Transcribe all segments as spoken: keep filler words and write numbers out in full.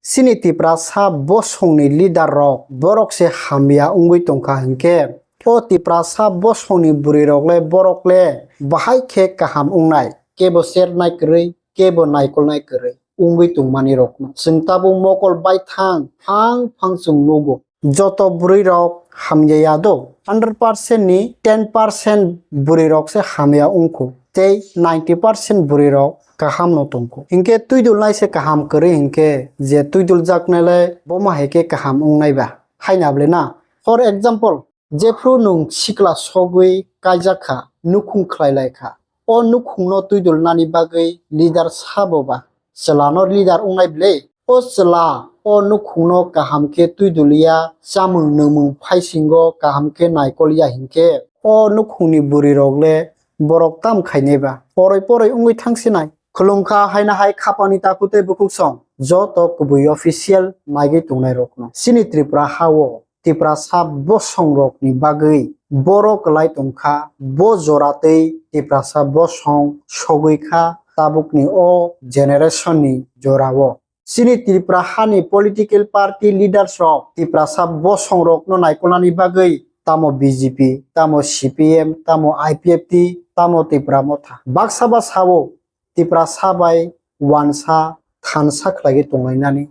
Chini Tiprasa bosongni leader rok borok se hamya wngwi tongkha hinkhe, o Tiprasa bosongni bwrwi rok le borok le bahai khe kaham wngnai, kebo chernai kwrwi, kebo naikolnai kwrwi wngwi tongmani rokno chwng tabuk mokol baithang phang phang chwng nugo. Joto bwrwi rok hamya ya do, hundred percent ni ten percent bwrwi rok se hamya wngkho, tei ninety percent bwrwi rok kaham no tongkho. Hinkhe twidul nai se kaham kwrwi hinkhe, je twidul jaknai le bo ma hai khe kaham wngnai ba? Haina bwle na? For example, jephru nwng sikla sogwi kaijak kha, nukhung khlai lai kha, o nukhungno twidulnani bagwi leader sabo ba? Chwlano leader wngnai bwle? O chwla o nukhungno kaham khe twiduliya, chamung nwngmung phaisingo kaham khe naikol ya hinkhe, o nukhungni bwrwi rok le borok tam khainai ba? Poroi poroi wngwi thang sinai. Khulumkha haina hai khapangni takhuk tei bukhuk song joto kubui official naigwi tongnai rokno. Chini Tripura ha o Tiprasa bosong rokni bagwi boro kwlai tongkha, bo jora tei Tiprasa bosong sogwi kha tabukni o generation ni jora o. Chini Tripura hani political party leaders rok Tiprasa bosong rokno naikolnani bagwi tamo B J P, tamo C P M, tamo I P F T, tamo Tipra Motha. Baksa ba sao Tiprasa bai wansa thansa khlaiwi tonglainani.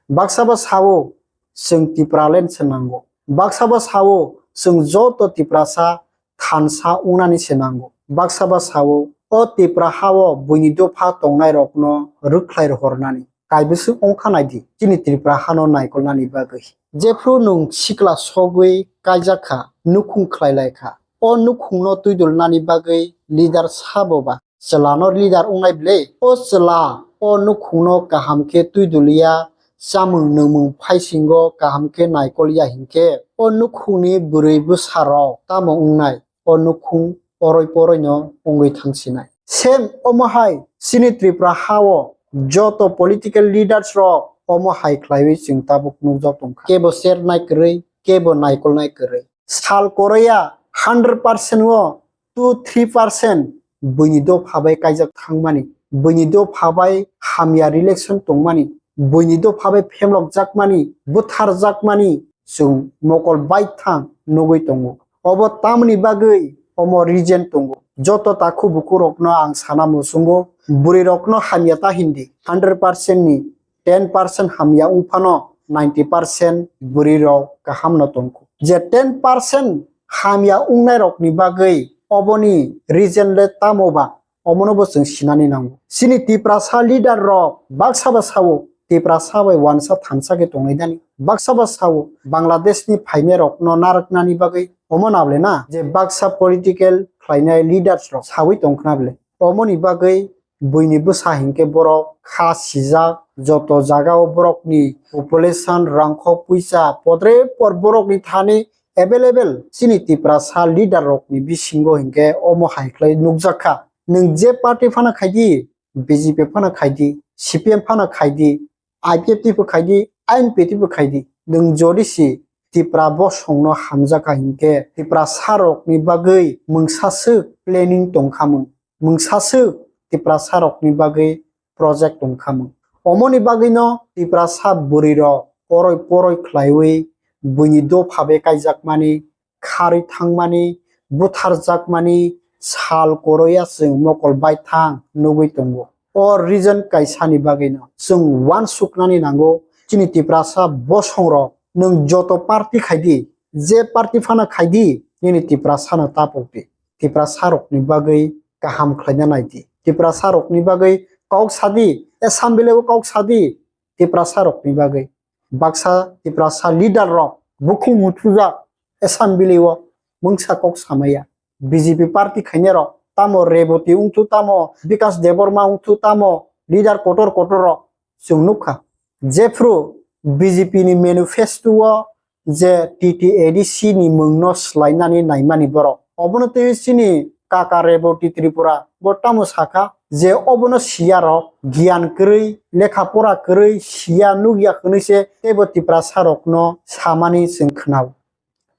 Baksa ba sao chwng Tipraland se nango. Baksa ba sao chwng joto Tiprasa thansa wngnani se nango. Baksa ba sao o Tipra ha o buini dopha tongnai rokno rwkhlai rohornani. Kaibwswk wngkha naidi chini Tripura hano naikolnani bagwi. Jephru nwng sikla sogwi kaijak kha, nukhung khlai lai kha, o nukhungno twidulnani bagwi leader sabo ba? Chwlano leader wngnai bwle? O chwla o nukhungno kaham khe twiduliya, chamung nwngmung phaisingo kaham khe naikol ya hinkhe, o nukhungni bwrwi bwsa rok tamo wngnai? O nukhung oroi poroi no wngwi thang sinai. Same omo hai chini Tripura ha o joto political leaders rok omo hai khlaiwi chwng tabuk nukjak tongkha. Kebo chernai kwrwi, kebo naikolnai kwrwi. Sal koroya hundred percent o two three percent buini dopha bai kaijak thangmani, buini dopha bai hamya relation tongmani, buini dopha bai phemlokjakmani, butharjakmani chwng mokol baithang nugwi tongo. Obo tamni bagwi omo reason tongo. Joto takhu bukurokno ang sana muchungo, bwrwirokno hamya ta hindi, hundred percent ni ten percent hamya wngphano ninety percent bwrwirok kahamno tongkho. Je ten percent hamya wngnairokni bagwi oboni reason le tamo ba? Omono bo chwng sinani nango. Chini Tiprasa leader rok baksa ba sao, Tiprasa bai wansa thansa khe tongnai dani. Baksa ba sao, Bangladesh ni phainai rokno narwknani bagwi omo nable na, je baksa political khlainai leaders rok sawi tongkhna ble. Omoni bagwi buini bwsa hinkhe borok kha sijak, joto jagao borokni population, rangkhok puisa, podre por borokni thani available. Chini Tiprasa leader rokni bisingo hinkhe omo hai khlai nukjak kha. Nwng je party phano khaidi, B J P phano khaidi, C P M phano khaidi, I P F T pho khaidi, I N P T pho khaidi. Nwng jodi si Tipra bosongno hamjak kha hinkhe, Tiprasa rokni bagwi mungsa swk planning tongkhamung, mungsa swk Tiprasa rokni bagwi project tongkhamung. Omoni bagwino Tiprasa bwrwirok oroi poroi khlaiwi buini dopha bai kaijakmani, kharwi thangmani, butharjakmani sal koroya chwng mokol baithang nugwi tongo. O reason kaisani bagwino chwng uansuknani nango, chini Tiprasa bosongrok nwng joto party khaidi, je party phano khaidi, nini Tiprasano tapokdi. Tiprasarokni bagwi kaham khlaina naidi. Tiprasarokni bagwi kok sadi, assembly o kok sadi, Tiprasarokni bagwi. Baksa Tiprasa leader rok bukhung muthujak assembly o mungsa kok samaya. B J P party khainai rok tamo Reboti wngthu, tamo Bikash Debbarma wngthu, tamo leader kotor kotor rok chwng nukha. Jephru B J P ni manifesto o je T T A D C ni mungno swlainani naimani borok. Obono twiwi chini kaka Reboti Tripura bo tamo sakha je obono siya rok giyan kwrwi, lekha pora kwrwi, siya nukya hwnwi se teibo Tiprasa rokno samani chwng khwnao.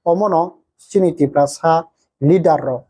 Omono chini Tiprasa leader rok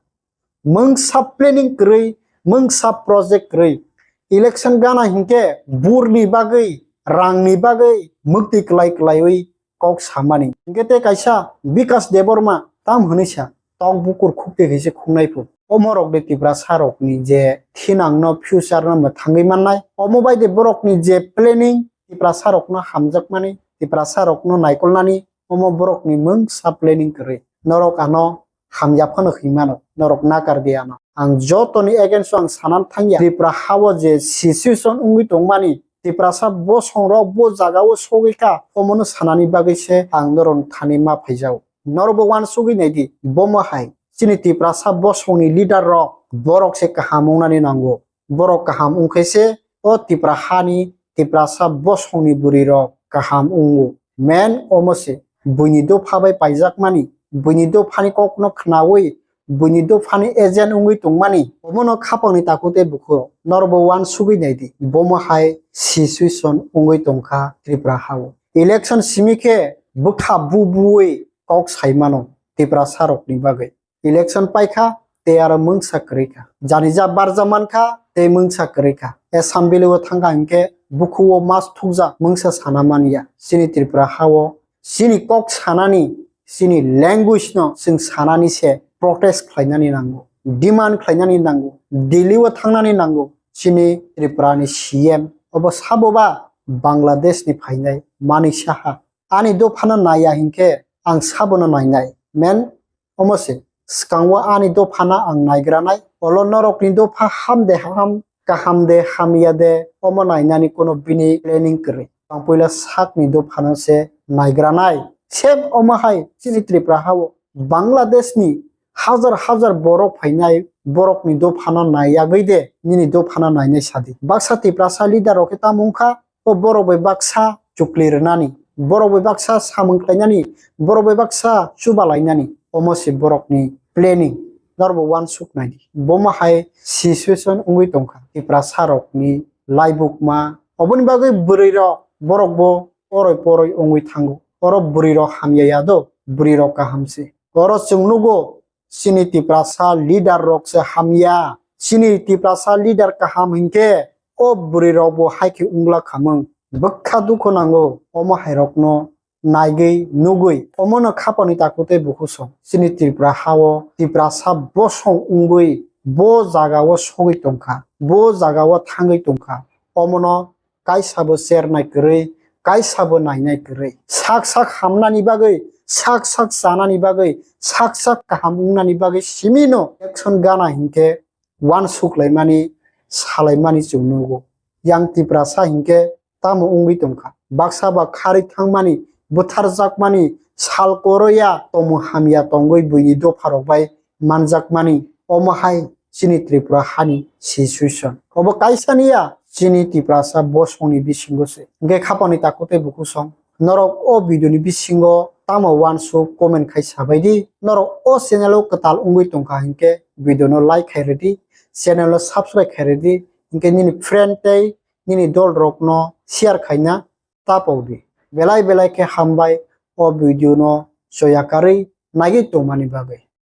mungsa planning kwrwi, mungsa project kwrwi. Election gana hinkhe burni bagwi rangni bagwi mukti klai klaiwi kok samani. Hingke tei kaisa Bikash Debbarma tam hwnwi sa, tok bukur khukti khe se khungnai phu. Omo rok de Tiprasa rokni je thinang no future no mwthangwi mannai. Omo bai de borokni je planning Tiprasa rokno hamjakmani, Tiprasa rokno naikolnani, omo borokni mungsa planning kwrwi. Norok ano hamya phano hwnwi mano, norok nakar di ano. Ang jotoni against o ang sanani thangya. Tripura hao je situation wngwi tongmani, Tiprasa bosong rok bo jaga o sogwi kha, omono sanani bagwi se ang norok thani ma phaijao. Norok bo uansugwi nai di, bomo hai chini Tiprasa bosongni leader rok, borok se kaham wngnani nango. Borok kaham wngkhe se o Tipra hani Tiprasa bosongni bwrwi rok kaham wngo. Men omo se buini dopha bai paijakmani, buini dophani kokno khnaui, buini dophani agent wngwi tongmani, omono khapangni takhuk tei bukhuk norokbo uansugwi nai di, bomo hai situation wngwi tongkha Tripura hao. Election simi khe bwkha bu buwi kok sai mano Tiprasa rokni bagwi. Election paikha tei aro mungsa kwrwi kha. Janija barja mankha tei mungsa kwrwi kha. Assembly o thangkha hinkhe bukhuo mas thukjak mungsa sana manya. Chini Tripura hao chini kok sanani, chini language no chwng sanani se protest khlainani nango, demand khlainani nango, Delhi o thangnani nango. Chini Tripura ni C M obo sabo ba Bangladesh ni phainai Manik Saha. Ani dophano naiya hinkhe ang sabono nainai. Men omo se, swkango ani dophano ang naigranai, olo norokni dopha ham de ham, kaham de hamya de, omo nainani kono bini planning kwrwi. Ang puila sakni dophano se naigranai. Same omo hai chini Tripura hao Bangladesh ni hajar hajar borok phainai, borokni dophano naiyagwi de nini dophano nainai sadi. Baksa Tiprasa leader rok khe tamo wngkha, o borok bai baksa chukli rwnani, borok bai baksa samung khlainani, borok bai baksa chuba lainani, omo se borokni planning. Norokbo uansuk nai di, bomo hai situation wngwi tongkha Tiprasa rokni laibukma. Oboni bagwi bwrwi rok borokbo oroi poroi wngwi thango. Oro bwrwi rok hamya ya do, bwrwi rok kaham se. Oro chwng nugo, chini Tiprasa leader rok se hamya. Chini Tiprasa leader kaham hinkhe o bwrwi rok bo hai khe wngla khamung. Bwkha dukhu nango omo hai rokno naigwi nugwi. Omono khapani takhuk tei bukhuk song. Chini Tripura hao Tiprasa bosong wngwi bo jaga o sogwi tongkha, bo jaga o thangwi tongkha. Omono kaisa bo chernai kwrwi, kaisa bo nainai kwrwi. Sak sak hamnani bagwi, sak sak chanani bagwi, sak sak kaham wngnani bagwi simino action gana hinkhe uansuk laimani, salaimani chwng nugo. Yang Tiprasa hinkhe tamo wngwi tongkha. Baksa ba kharwi thangmani, butharjakmani, sal koroya, tomung hamya tongwi buini dopharok bai manjakmani, omo hai chini Tripura hani situation. Obo kaisa niya, chini Tiprasa bosongni bisingo se. Hingke khapani takhuk tei bukhuk song. Norok o video ni bisingo tamo uansuk comment khai sabai di. Norok o channel o kwtal wngwi tongkha hinkhe video no like khai rwdi, channel no subscribe khai rwdi. Hinkhe nini friend tei nini dol rokno share khaina tapok di. Belai belai khe hambai o video no choya karwi naigwi tongmani bagwi.